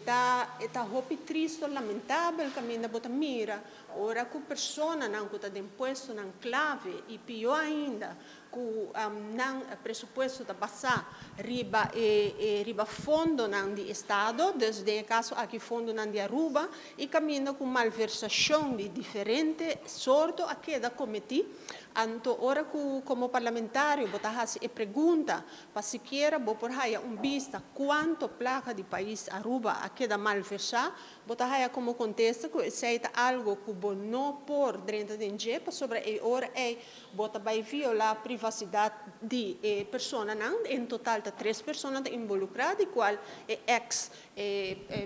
E ta hopi tristo, lamentabel, caminda bo ta mira ora cu personanan cu ta den puestonan clave y pio ainda cu nan presupuesto ta basa riba fondonan di Estado, dus den caso aki fondonan di Aruba, y caminda cu malversacion di diferente sorto a keda cometi. Anto ora cu como parlamentario bo ta haci e pregunta pa sikiera bo por haya un bista cuanto placa di pais Aruba a keda malversa, bo ta haya como contesta cu esey ta algo cu bo no por drenta den dje, pasobra e ora ey bo ta bay viola privacidad di personanan. En total ta tres persona involucra, di cual e ex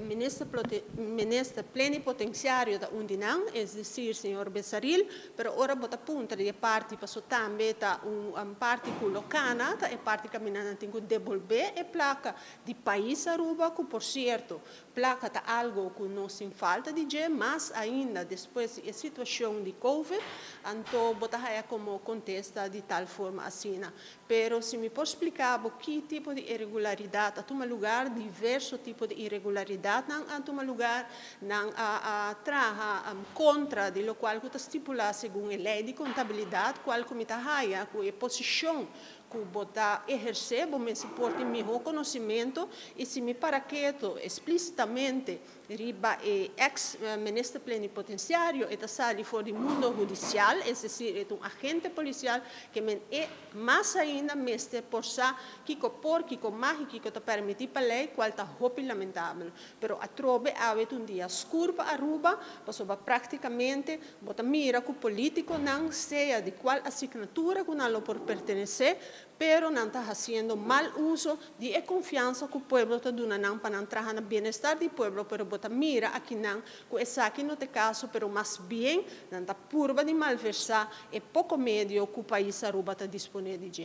minister plenipotenciario ta un di nan, es decir, señor Besaril, pero ora bo ta puntra di parti paso tambe ta un parti cu lo cana, ta e parti caminda nan tin cu devolve e placa di pais Aruba, cu por cierto, placa ta algo cu nos tin falta di dje, mas ainda despues di situacion di COVID, anto bo ta haya como contesta di tal forma asina. Pero si mi por splica ki tipo di irregularidad a tuma lugar, diverso tipo di irregularidad nan a tuma lugar, nan a traha contra di locual cu ta stipula segun e ley di contabilidad, cual cu mi ta haya cu e posicion cu bo ta eherce, bo mester por tin miho conocimento, y si mi para keto explicitamente riba e ex minister plenipotenciario, e ta sali for di mundo hudicial, es decir, e un agente policial, kiermen e mas ainda mester por sa kico por, kico mag y kico ta permiti pa ley, cual ta hopi lamentabel. Pero atrobe awe un dia scur pa Aruba, pasobra practicamente bo ta mira cu politiconan, sea di cual asignatura cu nan lo por pertenece, pero nan ta haciendo mal uso di e confiansa cu pueblo ta duna nan pa nan traha na bienestar di pueblo, pero bo ta mira akinan cu esaki no ta e caso, pero mas bien nan ta purba di malversa e poco medio cu pais Aruba ta dispone di dje.